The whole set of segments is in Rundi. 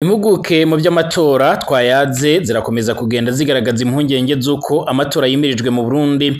Impuguke mu vy'amatora twayaze zirakomeza kugenda zigaragaza impungenge z'uko amatora yimirijwe mu Burundi,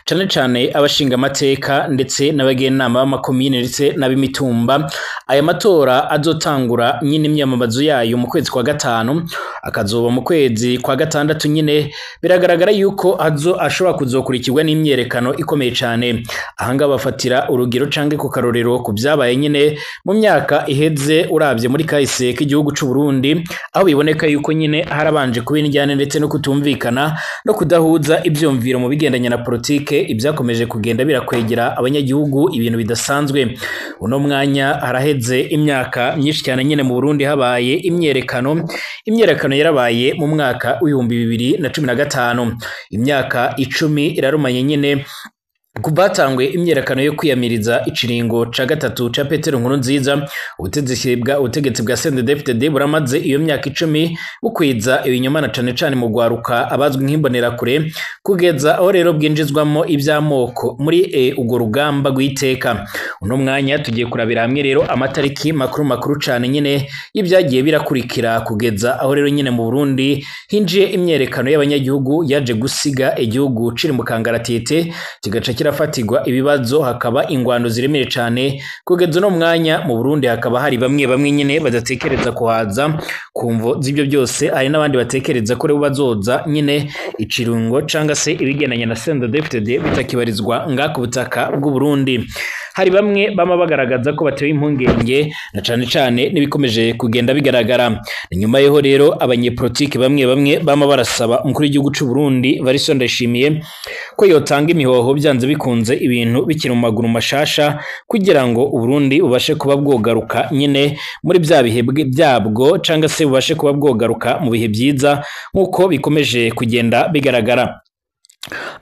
cane cane abashinga amateka ndetse n'abagenama b'amakomine ndetse n'ab'imitumba. Aya matora azotangura nyene imyamamazo yayo mu kwezi kwa gatanu, akazoba mu kwezi kwa gatandatu nyene. Biragaragara yuko azo ashobora kuzokurikirwa n'imyerekano ikomeye cane. Ahangaha bafatira urugero canke ku karorero ku vyabaye nyene mu myaka iheze, uravye muri kahise k'igihugu c'u Burundi, aho biboneka yuko nyene harabanje kuba indyane ndetse no kutumvikana no kudahuza ivyumviro mu bigendanye na politike, ivyakomeje kugenda birakwegera abanyagihugu ibintu bidasanzwe. Uno mwanya haraheze imyaka myinshi cyane nyene mu Burundi habaye imyerekano. Imyerekano yarabaye mu mwaka w'2015, imyaka 10 irarumanye nyene kuva hatanguye imyerekano yo kwiyamiriza ikiringo ca gatatu ca Petero Nkurunziza. Ubutegetsi bwa CNDD-FDD buramaze iyo myaka 10 bukwiza ibinyoma na cane cane mu gwaruka abazwi nk'imbonerakure, kugeza aho rero bwinjizwamo ivy'amoko muri urwo rugamba rw'iteka. Uno mwanya tugiye kurabira hamwe rero amatariki makuru makuru cane nyene y'ivyagiye birakurikira kugeza aho rero nyene mu Burundi hinjiye imyerekano y'abanyagihugu yaje gusiga igihugu ciri mu kangaratete, kigaca kirafatirwa ibibazo, hakaba ingwano ziremere cane. Kugeza uno mwanya mu Burundi hakaba hari bamwe bamwe nyene badatekereza kuhaza kumvo z'ivyo byose, hari n'abandi batekereza ko rero bazoza nyene icirungo canga se ibigendanye na CNDD-FDD bitakibarizwa nga ku butaka bw'u Burundi. Hari bamwe bama bagaragaza ko batewe impungenge na cane cane n'ibikomeje kugenda bigaragara. Nyuma yeho rero abanyepolitike bamwe bamwe bama barasaba umukuru w'igihugu c'u Burundi Varisto Ndayishimiye ko yotanga imihoho byanze bikunze ibintu bikiri mu maguru mashasha, kugira ngo Uburundi bubashe kuba bwogaruka nyene muri bya bihe byabwo, canga se bubashe kuba bwogaruka mu bihe byiza nkuko bikomeje kugenda bigaragara.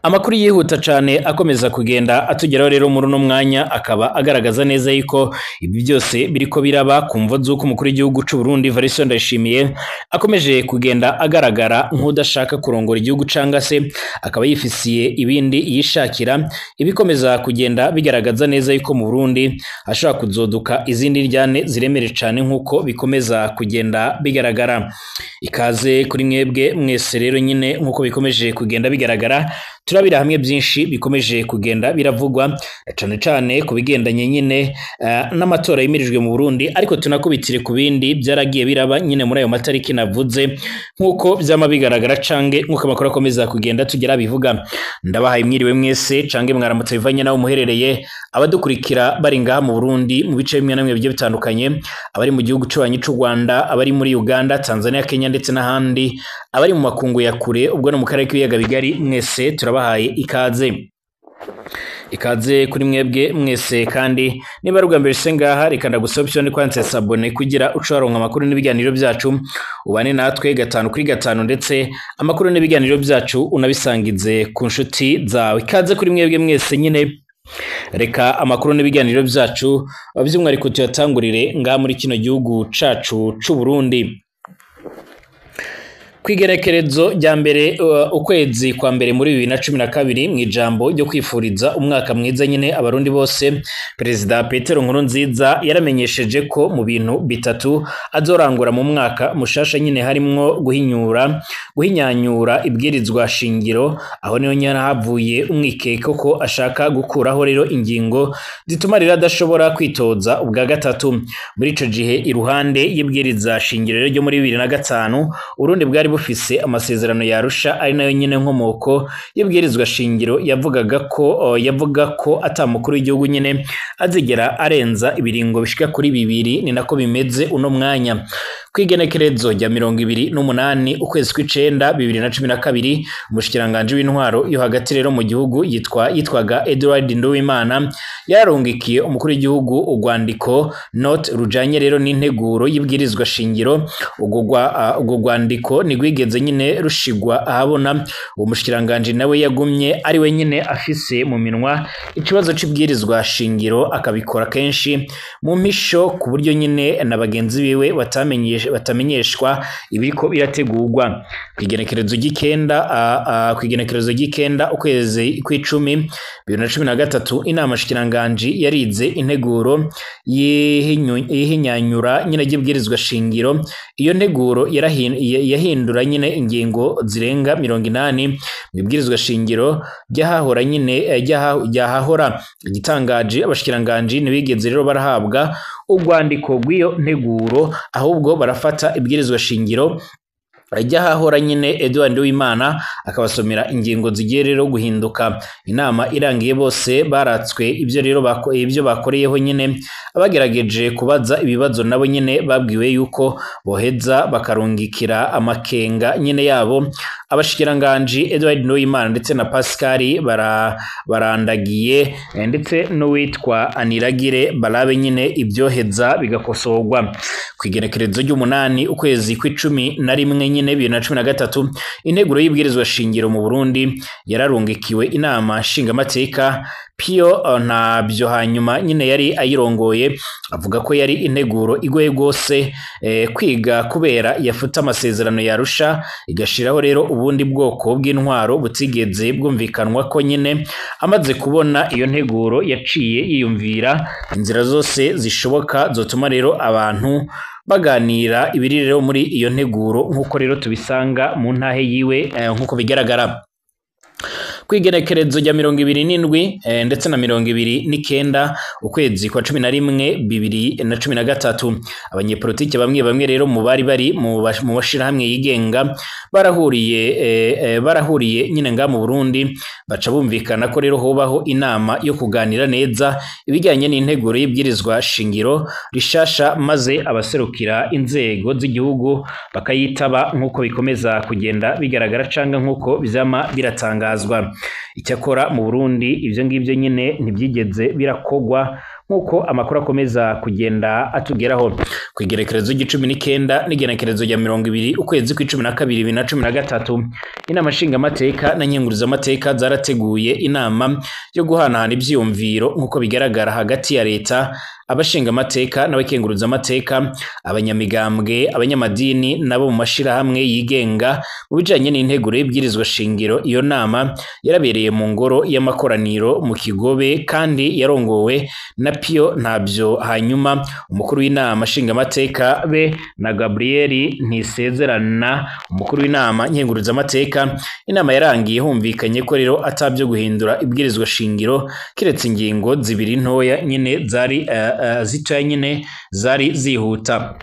Amakuru yihuta cane akomeza kugenda atugeraho rero muri uno mwanya akaba agaragaza neza yuko ibi byose biriko biraba ku mvo z'uko umukuru w'igihugu c'u Burundi Varisto Ndayishimiye akomeje kugenda agaragara nk'udashaka kurongora igihugu, canga se akaba yifisiye ibindi yishakira. Ibikomeza kugenda bigaragaza neza yuko mu Burundi ashobora kuzoduka izindi ndyane ziremere cane nkuko bikomeza kugenda bigaragara. Ikaze kuri mwebwe mwese rero nyine nkuko bikomeje kugenda bigaragara, turabira hamwe byinshi bikomeje kugenda biravugwa cane cane ku bigendanye nyine n'amatora yimirijwe mu Burundi, ariko tunakubitire ku bindi byaragiye biraba nyine muri ayo matariki navuze nkuko vyama bigaragara cange nkuko amakuru akomeza kugenda tugera bivuga. Ndabahaye mwiriwe mwese cange mwaramutse bivanye naho muherereye, abadukurikira bari ngaha mu Burundi mu bice bimwe na bimwe bigiye bitandukanye, abari mu gihugu c'abanyi c'u Rwanda, abari muri Uganda, Tanzania, Kenya ndetse n'ahandi, abari mu makungu ya kure ubwo no mu karere k'ibiyaga bigari, mwese turabahaye ikaze. Ikaze kuri mwebwe mwese, kandi niba ari ubwa mbere se ngaha reka ndagusaba option kwanditse s'abonner kugira uce waronka amakuru n'ibiganiro byacu, ubane natwe 5 kuri 5 ndetse amakuru n'ibiganiro byacu unabisangize ku nshuti zawe. Ikaze kuri mwebwe mwese nyine, reka amakuru n'ibiganiro byacu by'umwihariko tuyatangurire ngaha muri kino gihugu cacu c'u Burundi. Kwigerekerezo rya mbere ukwezi kwa mbere muri 2012, mu ijambo ryo kwifuriza umwaka mwiza nyine abarundi bose, Perezida Petero Nkurunziza yaramenyesheje ko mu bintu bitatu azorangura mu mwaka mushasha nyine harimwo guhinyanyura ibwirizwa shingiro. Aho niho nyene havuye umwikeko ko ashaka gukuraho rero ingingo zituma rero adashobora kwitoza ubwa gatatu. Muri ico gihe iruhande y'ibwiriza shingiro ryo muri 2005, Urundi bwari bufise amasezerano yarusha ari nayo nyene nkomoko y'ibwirizwa shingiro yavuga ko atamukuru w'igihugu nyene azigera arenza ibiringo bishika kuri 2. Ni nako bimeze uno mwanya. Kwigenekerezo rya 28 ukwezi kw'icenda 2012, umushikiranganje w'intwaro yo hagati rero mu gihugu yitwaga Edouard Nduwimana yararungikiye umukuru w'igihugu urwandiko note rujanye rero n'integuro y'ibwirizwa shingiro. Urwo rwandiko ntigwigeze nyine rushigwa ahabona. Uwo mushikiranganje nawe yagumye ari we nyine afise mu minwa ikibazo c'ibwirizwa shingiro, akabikora kenshi mu mpisho ku buryo nyine na bagenzi biwe batamenyeshwa ibiriko birategurwa. Kw'igenekerezo ry'ikenda kw'igenekerezo ry'ikenda ukwezi kw'icumi 2013, inama shikiranganji yarize integuro y'ihinyanyura nyine ry'ibwirizwa shingiro. Iyo nteguro yahindura nyine ingingo zirenga 80 mu ibwirizwa shingiro ryahahora nyine ryahahora. Igitangaje, abashikiranganji ntibigeze rero barahabwa urwandiko rw'iyo nteguro, ahubwo barafata ibwirizwa shingiro ryahahora nyine, Edouard Nduwimana akabasomera ingingo zigiye rero guhinduka. Inama irangiye, bose baratswe ibyo rero ibyo bakoreyeho nyine. Abagerageje kubaza ibibazo nabo nyine babwiwe yuko boheza bakarungikira amakenga nyine yabo abashikiranganji Edouard Nduwimana ndetse na Pascal Barandagiye ndetse n'uwitwa Aniragire, barabe nyine ibyoheza bigakosorwa. Kw'igenekerezo ry'umunani ukwezi kw'icumi na rimwe nyine 2013, integuro y'ibwirizwa shingiro mu Burundi yararungikiwe inama nshingamateka. Pio Ntabyo hanyuma nyine yari ayirongoye avuga ko yari integuro igoye rwose kwiga, kubera yafuta amasezerano yarusha, igashiraho rero ubundi bwoko bw'intwaro butigeze bwumvikanwa ko nyine. Amaze kubona iyo nteguro, yaciye yiyumvira inzira zose zishoboka zotuma rero abantu baganira ibiri rero muri iyo nteguro, nk'uko rero tubisanga mu ntahe yiwe nk'uko bigaragara. Kw'igenekerezo rya 27 ndetse na 29 ukwezi kwa 11 2013, abanyepolitike bamwe bamwe rero mu bari bari mu mashirahamwe yigenga barahuriye nyine nga mu Burundi, baca bumvikana ko rero hobaho inama yo kuganira neza ibijyanye n'integuro y'ibwirizwa shingiro rishasha, maze abaserukira inzego z'igihugu bakayitaba, nk'uko bikomeza kugenda bigaragara canga nk'uko bizama biratangazwa. Icyakora mu Burundi ibyo ngibyo nyine ntibyigeze birakogwa, nk'uko amakuru akomeza kugenda atugeraho. Ku igerekerezo ry'icumi n'ikenda n'igenekerezo rya 20 ukwezi kw'icumi na kabiri 2013, inama nshingamateka na nkenguruzamateka zarateguye inama yo guhanahana ivyiyumviro, nk'uko bigaragara, hagati ya leta, abashingamateka n'abakenguruzamateka, abanyamigambwe, abanyamadini nabo mu mashirahamwe yigenga mu bijanye n'integuro y'ibwirizwa shingiro. Iyo nama yarabereye mu ngoro y'amakoraniro mu Kigobe kandi yarongowe na Pio Ntabyo hanyuma, umukuru w'inama nshingamateka, be na Gabriel Ntisezerana, umukuru w'inama nkenguruzamateka. Inama yarangiye humvikanye ko rero atabyo guhindura ibwirizwa shingiro, kiretse ingingo zibiri ntoya nyine zari zitoya nyine zari zihuta.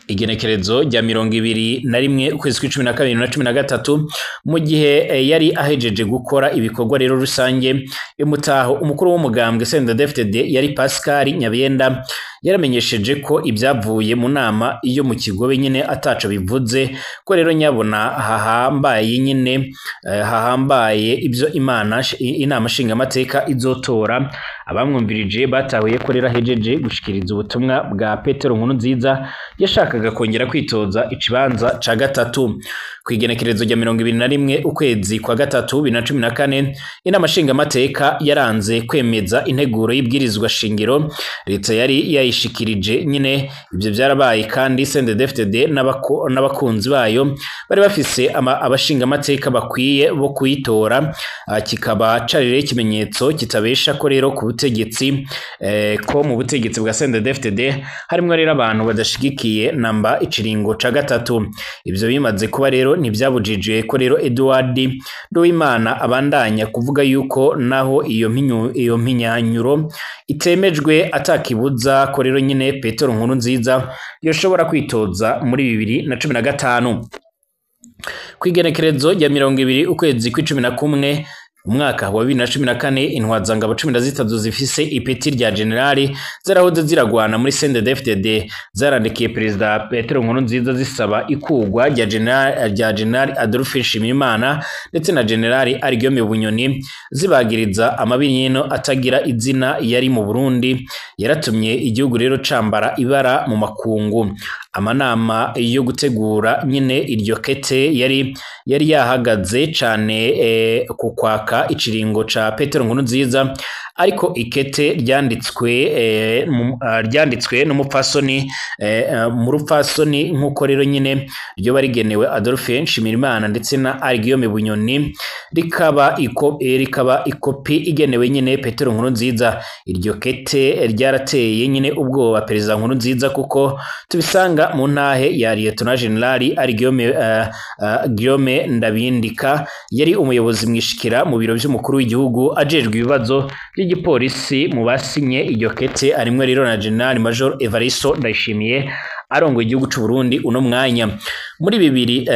Igenekerezo rya 21 ukwezi kw'icumi na kabiri na 13, mu gihe yari ahejeje gukora ibikorwa rero rusange imutaho, umukuru w'umugambwe CNDD-FDD yari Pascal Nyabenda yaramenyesheje ko ibyavuye mu nama iyo mu Kigobe nyine ataco bivuze, ko rero nyabona hahambaye nyine hahambaye ibyo Imana inama nshingamateka izotora. Abamwumvirije batahuye ko rero ahejeje gushikiriza ubutumwa bwa Petero Nkurunziza yashakaga kongera kwitoza ikibanza ca gatatu. Kw'igenekerezo rya 21 ukwezi kwa gatatu 2014, inama nshingamateka yaranze kwemeza integuro y'ibwirizwa shingiro leta yari yayishikirije nyine. Ibyo byarabaye kandi CNDD-FDD n'abakunzi bayo bari bafise abashingamateka bakwiye bo kuyitora, kikaba cari rero ikimenyetso kitabesha ko rero ku butegetsi ko mu butegetsi bwa CNDD-FDD harimwo rero abantu badashigikiye namba ikiringo ca gatatu. Ibyo bimaze kuba rero ntibyabujije ko rero Edouard Nduwimana abandanya kuvuga yuko naho iyo mpinyanyuro itemejwe atakibuza ko rero nyine Petero Nkurunziza yoshobora kwitoza muri 2015. Kw'igenekerezo rya 20 ukwezi kw'icumi na kumwe umwaka wa 2014, intwazangabo 13 zifise ipeti rya generali zarahoze ziragwana muri CNDD-FDD zarandikiye Perezida Petero Nkurunziza zisaba ikugwa rya General Adolphe Nshimirimana ndetse na General Alain Bunyoni, zibagiriza amabi atagira izina yari mu Burundi yaratumye igihugu rero cambara ibara mu makungu. Amanama yo gutegura nyine iryo kete yari yahagaze cane ku kwaka ikiringo ca Petero Nkurunziza. Ariko ikete ryanditswe n'umupfasoni mu rupfasoni, nk'uko rero nyine ryo barigenewe Adolphe Nshimirimana ndetse na Guillaume Bunyoni, rikaba ikopi igenewe nyine Petero Nkurunziza. Iryo kete ryarateye nyine ubwoba Perezida Nkurunziza, kuko tubisanga mu ntahe ya Lieutenant General Guillaume Ndabindika, yari umuyobozi mwishikira mu biro by'umukuru w'igihugu ajejwe ibibazo by'igipolisi. Mu basinye iryo kete arimwe rero na General Major Evaristo Ndayishimiye arongoye igihugu c'u Burundi uno mwanya. Muri bibiri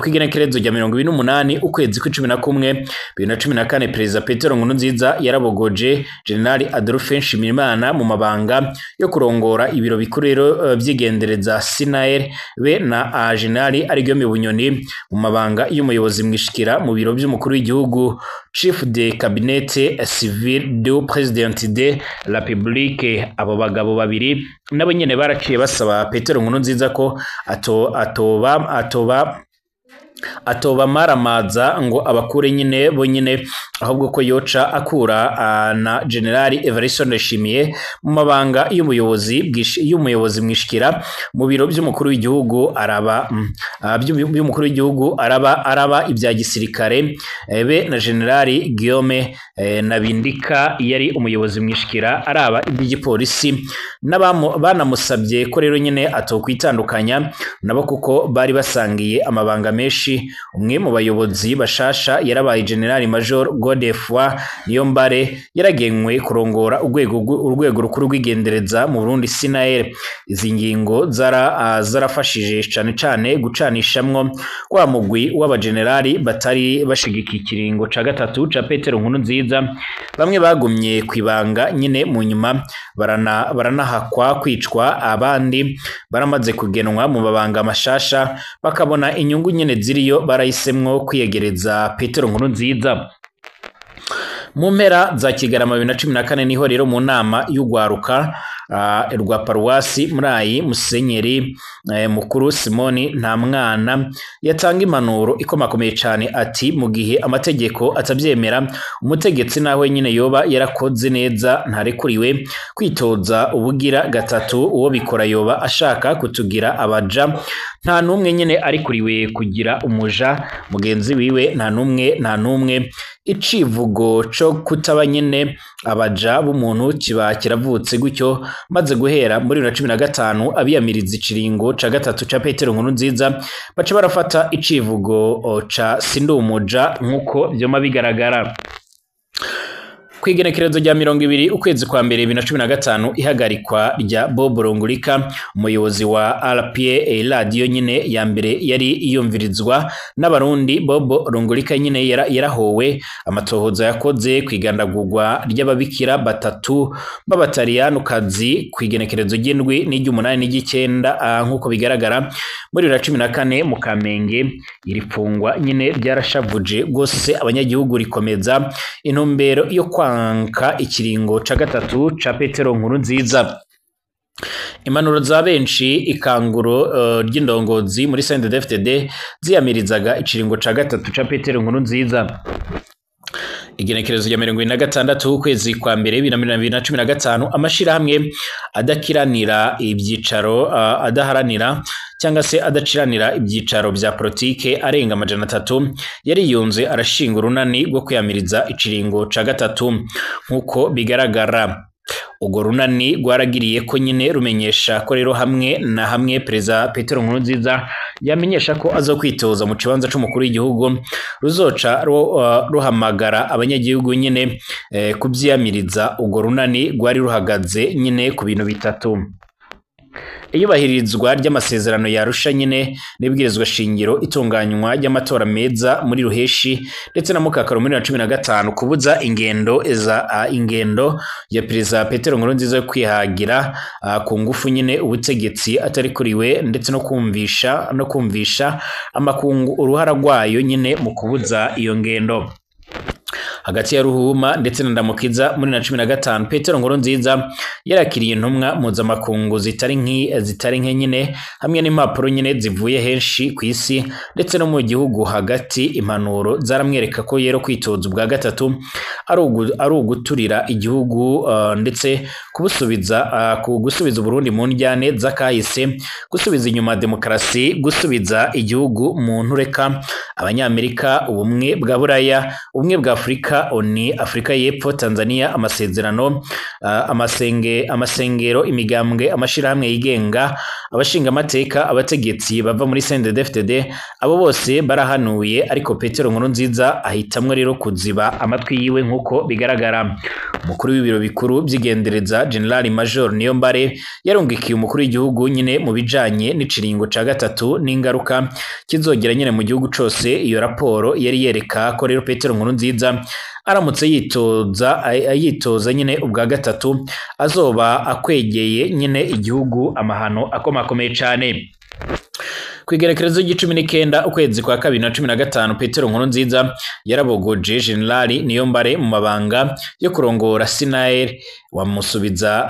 kw'igenekerezo rya 28 ukwezi kw'icumi na kumwe 2014, Perezida Petero Nkurunziza yarabogoje General Adolphe Nshimirimana mu mabanga yo kurongora ibiro bikuru rero vy'igendereza SINAER, be na General Guillaume Bunyoni mu mabanga y'umuyobozi mwishikira mu biro vy'umukuru w'igihugu, Chef de Cabinet Civil du Président de la République. Abo bagabo babiri nabo nyene baraciye basaba Petero Nkurunziza ko atoba maramaza ngo abakure nyine bo nyine, ahubwo ko yoca akura na General Evariste Ndayishimiye mu mabanga y'umuyobozi mwishikira mu biro by'umukuru w'igihugu araba by'umukuru w'igihugu araba ibya gisirikare, be na General Guillaume Nabindika yari umuyobozi mwishikira araba iby'igipolisi. Banamusabye ko rero nyine atokwitandukanya nabo kuko bari basangiye amabanga menshi. Umwe mu bayobozi bashasha yarabaye General Major Godefroid Niyombare, yaragenwe kurongora urwego rukuru rw'igendereza mu Burundi SINAER. Izi ngingo zarafashije cane cane gucanishamwo wa mugwi w'abagenerali batari bashigikiye ikiringo ca gatatu ca Petero Nkurunziza. Bamwe bagumye kwibanga nyine, mu nyuma baranahakwa kwicwa, abandi baramaze kugenwa mu mabanga mashasha bakabona inyungu nyine ziriyo, barahisemwo kwiyegereza Petero Nkurunziza. Mu mpera za Kigarama 2014 niho rero mu nama y'ugwaruka rwa paruwasi Murayi, Musenyeri mukuru Simoni Ntamwana yatanga impanuro ikomakomeye cane, ati mu gihe amategeko atavyemera, umutegetsi nawe nyine yoba yarakoze neza ntarekuriwe kwitoza ubugira gatatu. Uwo bikora yoba ashaka kutugira abaja. Nta numwe nyine arikuriwe kugira umuja mugenzi wiwe, nta numwe, nta numwe. Icivugo co kutaba nyine abaja b'umuntu kiba kiravutse gutyo, maze guhera muri 2015 abiyamiriza ikiringo ca gatatu ca Petero Nkurunziza baca barafata icivugo ca sindumuja, nk'uko vyoma bigaragara. Kw'igenekerezo rya 20 ukwezi kwa mbere 2015, ihagarikwa rya Bob Rungurika, umuyobozi wa RPA, radiyo nyine ya mbere yari iyumvirizwa n'Abarundi. Bob Rungurika nyine yarahowe amatohoza yakoze kwigandagurwa ry'ababikira batatu b'abatariyanukazi kw'igenekerezo ry'indwi n'iry'umunani n'iry'icenda, nk'uko bigaragara muri 2014 mu Kamenge. Iri fungwa nyine ryarashavuje rwose abanyagihugu, rikomeza intumbero yo kwanka ikiringo ca gatatu ca Petero Nkurunziza. Impanuro za benshi, ikanguro ry'indongozi muri CNDD-FDD ziyamirizaga ikiringo ca gatatu ca Petero Nkurunziza. Igenekerezo rya 26 ukwezi kwa mbere 2015, amashirahamwe adakiranira ibyicaro, adaharanira cyangwa se adaciranira ibyicaro bya politike arenga 300 yariyunze arashinga urunani rwo kwiyamiriza ikiringo ca gatatu. Nk'uko bigaragara, urwo runani rwaragiriye ko nyine rumenyesha ko rero hamwe na hamwe Perezida Petero Nkurunziza yamenyesha ko azo kwitoza mu kibanza c'umukuru w'igihugu, ruzoca ruhamagara abanyagihugu nyine kuvyiyamiriza. Urwo runani rwari ruhagaze nyine ku bintu bitatu: iyubahirizwa ry'amasezerano yarusha nyine n'ibwirizwa shingiro, itunganywa ry'amatora meza muri Ruheshi ndetse na Mukakaro muri 2015, kubuza ingendo ya Perezida Petero Nkurunziza yo kwihagira ku ngufu nyine ubutegetsi atari kuriwe, ndetse no kumvisha amakungu uruhara rwayo nyine mu kubuza iyo ngendo. Hagati ya Ruhuma ndetse na Ndamukiza muri na 15, Petero Nkurunziza yarakiriye intumwa mpuzamakungu zitari nke nyine, hamwe n'impapuro nyine zivuye henshi ku isi ndetse no mu gihugu hagati. Impanuro zaramwereka ko yero kwitoza ubwa gatatu ari uguturira igihugu, ndetse kubusubiza, gusubiza Burundi mu njyane z'akahise, gusubiza inyuma demokarasi, gusubiza igihugu mu ntureka. Abanyamerika, ubumwe bwa Buraya, ubumwe bwa Afurika, ONU, Afurika y'Epfo, Tanzania, amasezerano, amasengero, imigambwe, amashirahamwe yigenga, abashinga amateka, abategetsi bava muri CNDD-FDD, abo bose barahanuye, ariko Petero Nkurunziza ahitamwo rero kuziba amatwi yiwe nk'uko bigaragara. Umukuru w'ibiro bikuru by'igendereza General Major Niyombare yarungikiye umukuru w'igihugu nyine mu bijanye n'iciringo ca gatatu n'ingaruka kizogera nyine mu gihugu cose. Iyo raporo yari yereka ko rero Petero Nkurunziza aramutse yitoza nyine ubwa gatatu azoba akwegeye nyine igihugu amahano akomakomeye cane. Kwigerekerezo ry'icumi n'ikenda ukwezi kwa kabiri na 15, Petero Nkurunziza yarabogoje General Niyombare mu mabanga yo kurongora Sinael, wamusubiza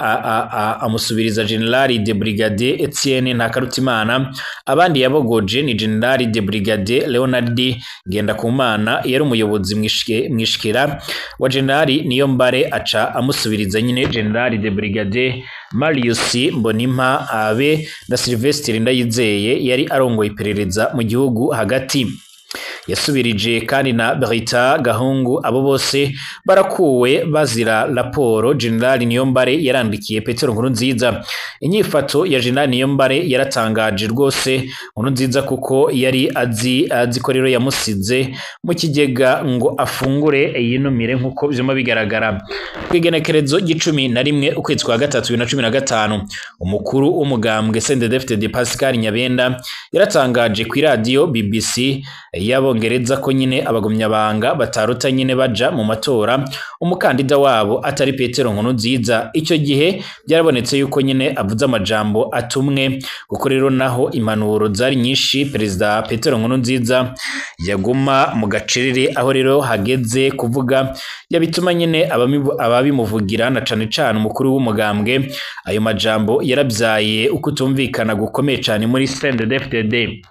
amusubiriza General de Brigade Etienne Ntakarutimana. Abandi yabogoje ni General de Brigade Leonard Ngendakumana, yari umuyobozi mwishikira wa General Niyombare, aca amusubiriza nyine General de Brigade Marius Mbonimpa abe na Sylvestre Ndayizeye yari arongoye iperereza mu gihugu hagati. Yasubirije kandi na Berita Gahungu. Abo bose barakuwe bazira raporo General Niyombare yarandikiye Petero Nkurunziza. Inyifato ya General Niyombare yaratangaje rwose Nkurunziza, kuko yari azi ko rero yamusize mu kigega ngo afungure yinumire nk'uko vyuma bigaragara. Kwigenekerezo ry'icumi na rimwe ukwezi kwa gatatu 2015, umukuru w'umugambwe CNDD-FDD Pascal Nyabenda yaratangaje ku radio BBC y'Abongereza ko nyine abagumyabanga batarota nyine baja mu matora umukandida wabo atari Petero Nkurunziza. Icyo gihe byarabonetse yuko nyine avuze amajambo atumwe, kuko rero naho impanuro zari nyinshi Perezida Petero Nkurunziza yaguma mu gacerere, aho rero hageze kuvuga yabituma nyine ababimuvugira na cane cane umukuru w'umugambwe. Ayo majambo yarabyaye ukutumvikana gukomeye cane muri CNDD-FDD.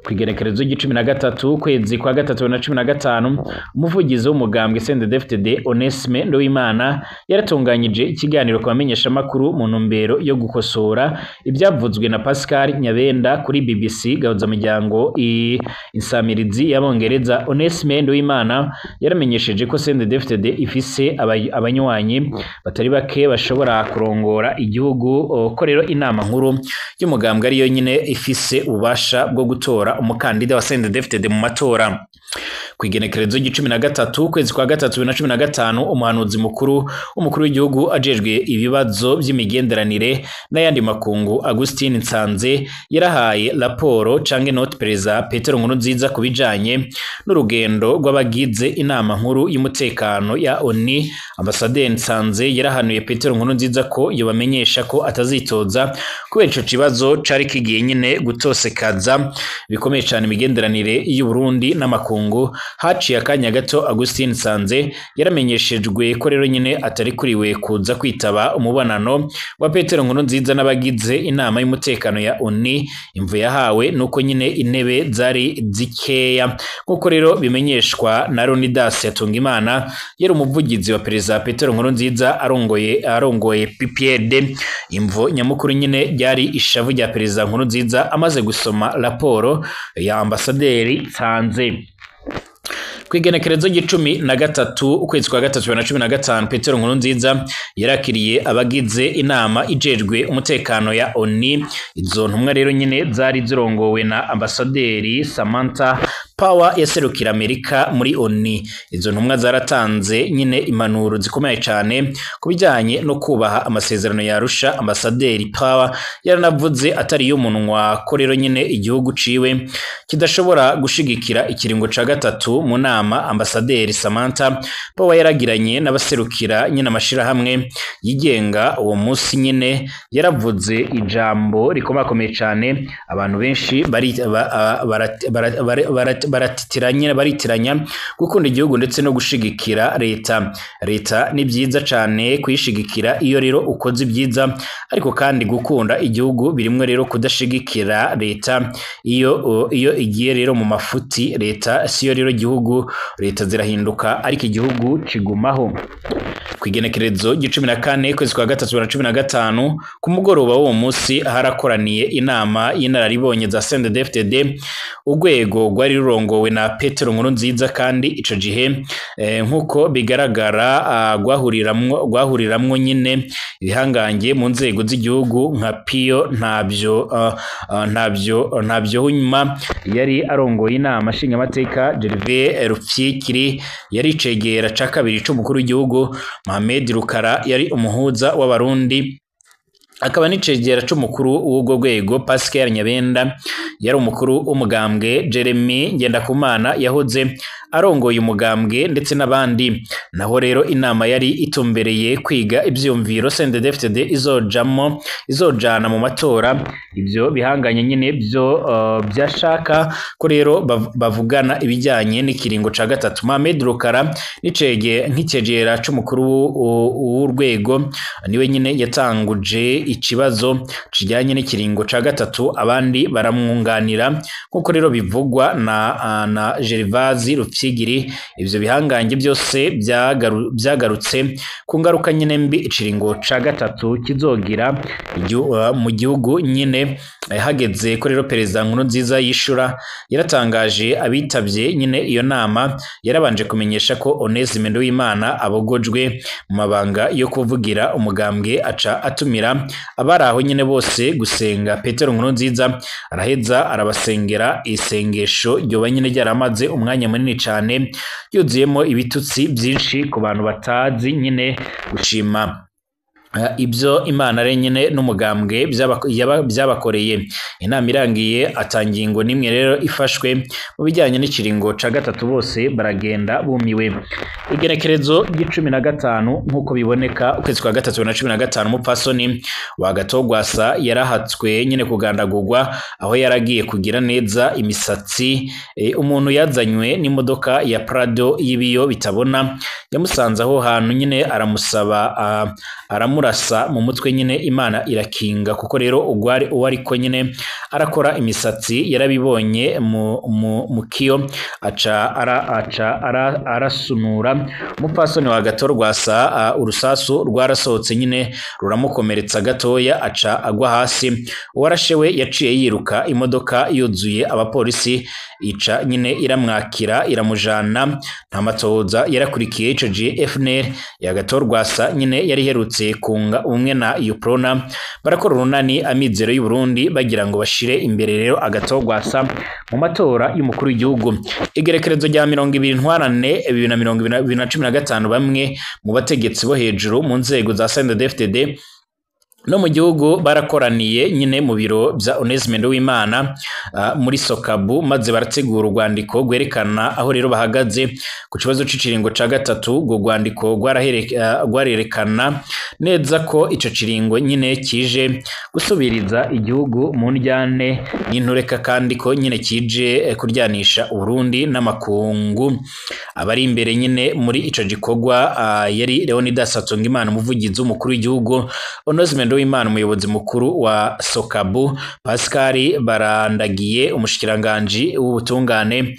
Kwigerekerezo ry'icumi na gatatu ukwezi kwa gatatu na 15, umuvugizi w'umugambwe CNDD-FDD Onesme Nduwimana yaratunganyije ikiganiro ku bamenyeshamakuru mu ntumbero yo gukosora ibyavuzwe na Pascal Nyabenda kuri BBC Gahuzamiryango insamirizi y'Abongereza. Onesme Nduwimana yaramenyesheje ko CNDD-FDD ifise abanywanyi batari bake bashobora kurongora igihugu, ko rero inama nkuru y'umugambwe ariyo nyine ifise ububasha bwo gutora umukandida wa CNDD-FDD mu matora. Kwigenekerezo ry'icumi na gatatu ukwezi kwa gatatu 2015, umuhanuzi mukuru w'umukuru w'igihugu ajejwe ibibazo by'imigenderanire n'ayandi makungu Augustin Nsanze yarahaye raporo canke note Perezida Petero Nkurunziza ku bijanye n'urugendo rw'abagize inama nkuru y'umutekano ya ONU. Ambasaderi Nsanze yarahanuye Petero Nkurunziza ko yobamenyesha ko atazitoza kubera ico kibazo cari kigiye nyine gutosekaza bikomeye cane imigenderanire y'u Burundi n'amakungu. Haciye akanya gato Augustin Nsanze yaramenyeshejwe ko rero nyine atari kuriwe kuza kwitaba umubonano wa Petero Nkurunziza n'abagize inama y'umutekano ya ONU. Imvu yahawe nuko nyine intebe zari zikeya, nkuko rero bimenyeshwa na Leonidas Hatungimana yari umuvugizi wa Perezida Petero Nkurunziza arongoye PPRD. Imvu nyamukuru nyine ryari ishavu rya Perezida Nkurunziza amaze gusoma raporo ya Ambasaderi Nsanze. Kwigenekerezo ry'icumi na gatatu ukwezi kwa gatatu 2015, Petero Nkurunziza yarakiriye abagize inama ijejwe umutekano ya ONU. Izo ntumwa rero nyine zari zirongowe na Ambasaderi Samantha Power yaserukira Amerika muri ONU. Izo ntumwa zaratanze nyine impanuro zikomeye cyane ku bijyanye no kubaha amasezerano ya Arusha. Ambasaderi Power yaranavuze atari y'umunwa ko rero nyine igihugu ciwe kidashobora gushigikira ikiringo ca gatatu. Mu nama Ambasaderi Samantha Power yaragiranye n'abaserukira nyine amashirahamwe yigenga uwo munsi nyine yaravuze ijambo rikomakomeye cyane, abantu benshi baratitiranye baritiranya gukunda igihugu ndetse no gushigikira leta. Leta ni byiza cane kuyishigikira iyo rero ukoze ibyiza, ariko kandi gukunda igihugu birimwe rero kudashigikira leta iyo igiye rero mu mafuti. Leta siyo rero gihugu, leta zirahinduka ariko igihugu kigumaho. Kwigenekerezo 14 kwezi kwa gatatu 2015 ku mugoroba w'uwo munsi harakoraniye inama y'inararibonye za CNDD-FDD, urwego rwari rurongowe na Petero Nkurunziza, kandi ico gihe nkuko bigaragara rwahuriramwo nyine ibihangange mu nzego z'igihugu nka Pio ntabyo hunyuma yari arongoye inama nshingamateka, Gervais Rufyikiri yari icegera ca kabiri c'umukuru w'igihugu, Mohamed Rukara yari umuhuza w'abarundi akaba n'icegera c'umukuru w'urwo rwego, Pascal Nyabenda yari umukuru w'umugambwe, Jeremy Ngendakumana yahoze arongoye umugambwe ndetse n'abandi. Naho rero inama yari itumbereye kwiga ivyumviro CNDD-FDD izojana mu matora. Ivyo bihanganye nyine byo byashaka ko rero bavugana ibijyanye n'ikiringo ca gatatu. Mohamed Rukara n'icege nk'icegera c'umukuru w'urwego niwe nyine yatanguje ikibazo kijyanye n'ikiringo ca gatatu, abandi baramwunganira nkuko rero bivugwa na Gervais Rufyigiri. Ivyo bihangange byose byagarutse ku ngaruka nyine mbi ikiringo ca gatatu kizogira mu gihugu nyine. Hageze ko rero Perezida Nkurunziza yishura, yaratangaje abitavye nyine iyo nama, yarabanje kumenyesha ko Onesime Nduwimana abogojwe mu mabanga yo kuvugira umugambwe, aca atumira abari aho nyine bose gusenga. Petero Nkurunziza araheza arabasengera isengesho ryoba nyine ryaramaze umwanya munini cane, yuzuyemo ibitutsi byinshi ku bantu batazi nyine gushima ibyo Imana ari nyine n'umugambwe byabakoreye. Inama irangiye atangingo nimwe rero ifashwe mu bijyanye n'ikiringo ca gatatu, bose baragenda bumiwe. Igenekerezo ry'15 nkuko biboneka ukwezi kwa gatatu 2015, umupfasoni wa Gatogwasa yarahatswe nyine kugandagurwa aho yaragiye kugira neza imisatsi. Umuntu yazanywe n'imodoka ya Prado y'ibiyo bitabona yamusanze aho hantu nyine aramusaba aramurasa mu mutwe nyine, Imana irakinga kuko rero ugwari uwariko nyine arakora imisatsi yarabibonye mu kiyo aca arasunura. Umupfasoni wa Gatorwasa urusasu rwarasohotse nyine ruramukomeretsa gatoya aca agwa hasi. Uwarashewe yaciye yiruka, imodoka yuzuye abapolisi ica nyine iramwakira iramujana, nta matoza yarakurikiye. Ico gihe FNL ya Gatorwasa nyine yari iherutse kunga umwe na Uprona barakora urunani Amizero y'u Burundi bagira ngo bashire imbere rero Agatogwasa mu matora y'umukuru w'igihugu. Igerekerezo rya 20 Ntwarante 2015, bamwe mu bategetsi bo hejuru mu nzego za CNDD-FDD no mu gihugu barakoraniye nyine mu biro bya Onesime Nduwimana muri Sokabu, maze barategura urwandiko rwerekana aho rero bahagaze ku kibazo c'ikiringo ca gatatu. Urwo rwandiko rwarerekana neza ko ico kiringo nyine kije gusubiriza igihugu mu njyane n'intureka, kandi ko nyine kije kuryanisha Uburundi n'amakungu. Abari imbere nyine muri ico gikorwa yari Leonidas Hatungimana, umuvugizi w'umukuru w'igihugu, Onesime Nduwimana umuyobozi mukuru wa Sokabu, Pascal Barandagiye umushikiranganje w'ubutungane,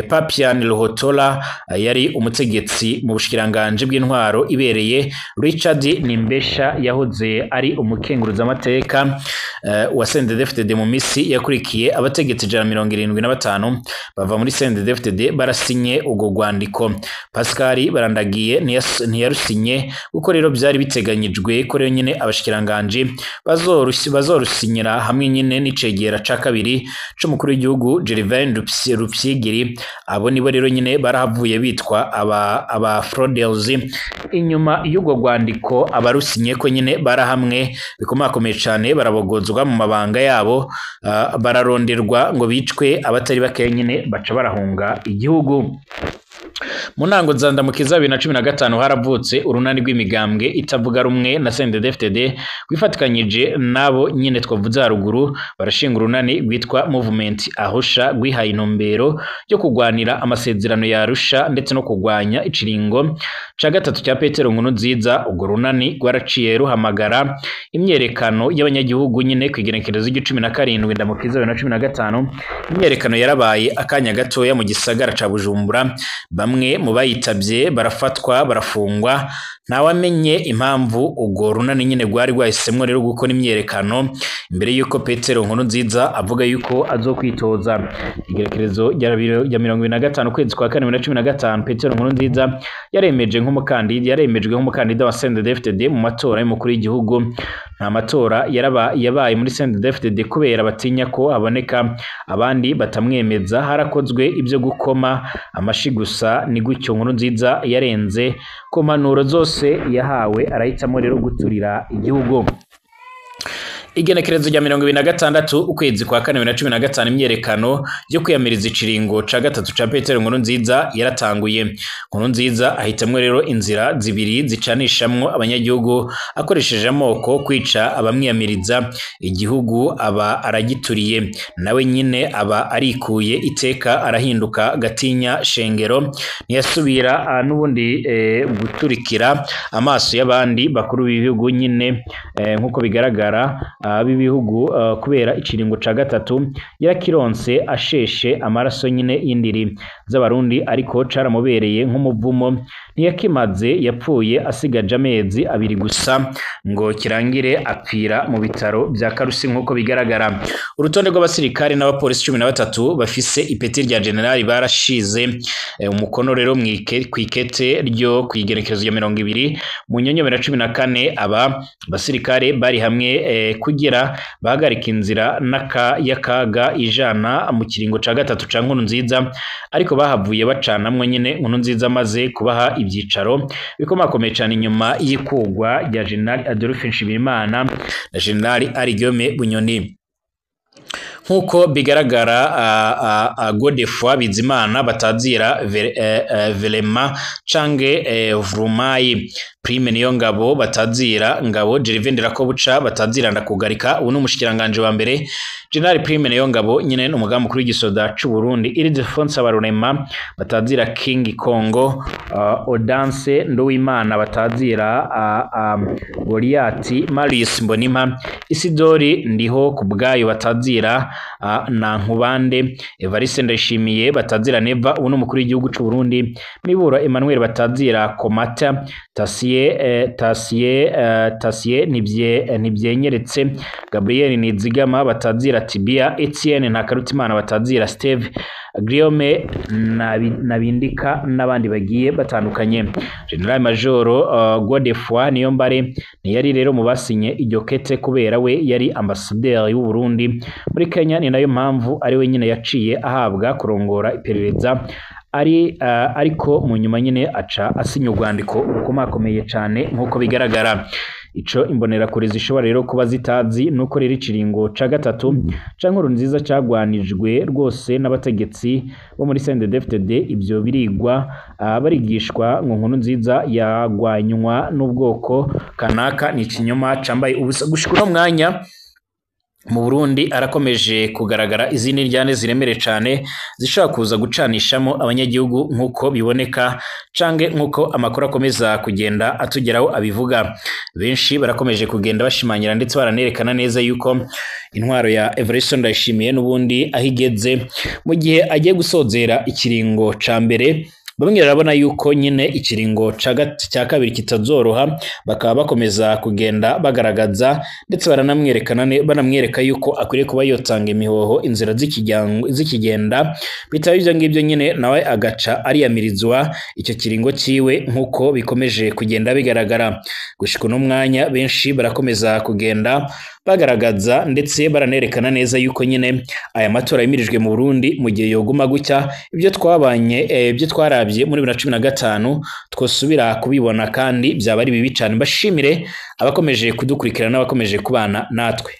Papian Ruhotora yari umutegetsi mu bushikiranganje bw'intwaro ibereye, Richard Nimbesha yahoze ari umukenguruzamateka wa CNDD-FDD mu misi yakurikiye. Abategetsi 175 bava muri CNDD-FDD barasinye urwo rwandiko. Pascal Barandagiye ntiyarusinye kuko rero byari biteganyijwe ko rero nyine abashikiranganje bazorusinyira hamwe nyine n'icegera ca kabiri c'umukuru w'igihugu Gervais Rufyigiri. Abo nibo rero nyine barahavuye bitwa aba fraudeurs. Inyuma y'urwo rwandiko abarusinye ko nyine barahamwe bikomakomeye cane, barabogozwa mu mabanga yabo, bararonderwa ngo bicwe, abatari bake nyine baca barahunga igihugu. Mu ntango za Ndamukiza 2015 haravutse urunani rw'imigambwe itavuga rumwe na CNDD-FDD rwifatikanyije nabo nyine twavuze haruguru, barashinga urunani rwitwa Movement Arusha, rwihaye intumbero yo kugwanira amasezerano ya Arusha ndetse no kugwanya ikiringo ca gatatu cya Petero Nkurunziza. Urwo runani rwaraciye ruhamagara imyerekano y'abanyagihugu nyine kw'igenekerezo ry'icumi na karindwi Ndamukiza 2015. Imyerekano yarabaye akanya gatoya mu gisagara ca Bujumbura, bamwe mu bayitavye barafatwa barafungwa, ntawamenye impamvu urwo runani nyine rwari rwahisemwo rero gukora imyerekano imbere yuko Petero Nkurunziza avuga yuko azokwitoza. Igerekerezo rya 25 kwezi kwa kane 2015 Petero Nkurunziza yaremeje nk'umukandida, yaremejwe nk'umukandida wa CNDD-FDD mu matora y'umukuru w'igihugu. Nta matora yabaye muri CNDD-FDD kubera batinya ko haboneka abandi batamwemeza, harakozwe ibyo gukoma amashi gusa. Ni gutyo Nkurunziza yarenze ku mpanuro zose yahawe, arahitamo rero guturira igihugu. Igenekerezo rya 26 ukwezi kwa kane 2015 imyerekano yo kwiyamiriza ikiringo ca gatatu ca Petero Nkurunziza yaratanguye. Nkurunziza ahitamwo rero inzira zibiri zicanishamwo abanyagihugu akoresheje amoko, kwica abamwiyamiriza, igihugu aba aragituriye, nawe nyine aba arikuye iteka, arahinduka gatinya shengero, ntiyasubira n'ubundi guturikira amaso y'abandi bakuru b'ibihugu nyine nkuko bigaragara b'ibihugu kubera ikiringo ca gatatu yarakironse asheshe amaraso nyine y'indiri z'abarundi, ariko caramubereye nk'umuvumo, ntiyakimaze, yapfuye asigaje amezi abiri gusa ngo kirangire, apfira mu bitaro bya Karusi nkuko bigaragara. Urutonde rw'abasirikare n'abapolisi 13 bafise ipeti rya generali barashize umukono rero kwikete ryo kwigerekezo rya 20 mu nyonyo 2014. Aba basirikare bari hamwe kugira bahagarika inzira y'akaga ijana mu kiringo ca gatatu ca Nkurunziza, ariko bahavuye bacanamwe nyine Nkurunziza maze kubaha ibyicaro bikomakomeye cyane inyuma y'ikugwa rya General Adolphe Nshimirimana na General Arigome Bunyoni. Nkuko bigaragara Godefroid Bizimana batazira Velema cange Vrumayi, Prime Niyongabo batazira Ngabo, Gervais Ndirakobuca batazira Ndakugarika, ubu ni umushikiranganje wa mbere. General Prime Niyongabo nyine n'umugambi mukuru w'igisoda c'u Burundi. Ildefonse Habarurema batazira King Kongo, Odanse Nduwimana batazira Goliati, Marius Mbonimpa, Isidori Ndiho kubwayo batazira na Nkubande, Evariste Ndayishimiye batazira Neva, ubu ni umukuru w'igihugu c'u Burundi. Miburo Emmanuel batazira Komata, Tasiye Nibyenyeretse, Gabriel Nizigama batazira Tibia, Etienne Ntakarutimana batazira Steve, Guillaume Nabindika n'abandi bagiye batandukanye. General Major Godefroid Niyombare ntiyari rero mu basinye iryo kete kubera we yari ambassadeur y'u Burundi muri Kenya, ni nayo mpamvu ari we nyine yaciye ahabwa kurongora iperereza ariko mu nyuma nyine aca asinya urwandiko rukomakomeye cyane nkuko bigaragara. Ico imbonerakure zishobora rero kuba zitazi nuko rero ikiringo ca gatatu ca Nkurunziza cagwanijwe rwose n'abategetsi bo muri CNDD-FDD. Ibyo birigwa barigishwa ngo Nkurunziza yagwanywa n'ubwoko kanaka, ni ikinyoma cambaye ubusa. Gushika uno mwanya mu Burundi arakomeje kugaragara izindi ndyane ziremere cane zishobora kuza gucanishamo abanyagihugu nkuko biboneka cange nkuko amakuru akomeza kugenda atugeraho abivuga. Benshi barakomeje kugenda bashimangira ndetse baranerekana neza yuko intwaro ya Evariste Ndayishimiye n'ubundi ahigeze mu gihe agiye gusozera ikiringo ca mbere. Bamwe barabona yuko nyine ikiringo cya kabiri kitazoroha, bakaba bakomeza kugenda bagaragaza ndetse banamwereka yuko akwiriye kuba yotanga imihoho inzira zikigenda, bitaba ibyo ngibyo nyine nawe agaca ariyamirizwa icyo kiringo ciwe nkuko bikomeje kugenda bigaragara. Gushika uno mwanya benshi barakomeza kugenda bagaragaza ndetse baranerekana neza yuko nyine aya matora yimirijwe mu Burundi mu gihe yoguma gutya ibyo twabanye ibyo twarabye muri 2015 twosubira kubibona kandi byaba ari bibi cyane. Mbashimire abakomeje kudukurikirana n'abakomeje kubana natwe.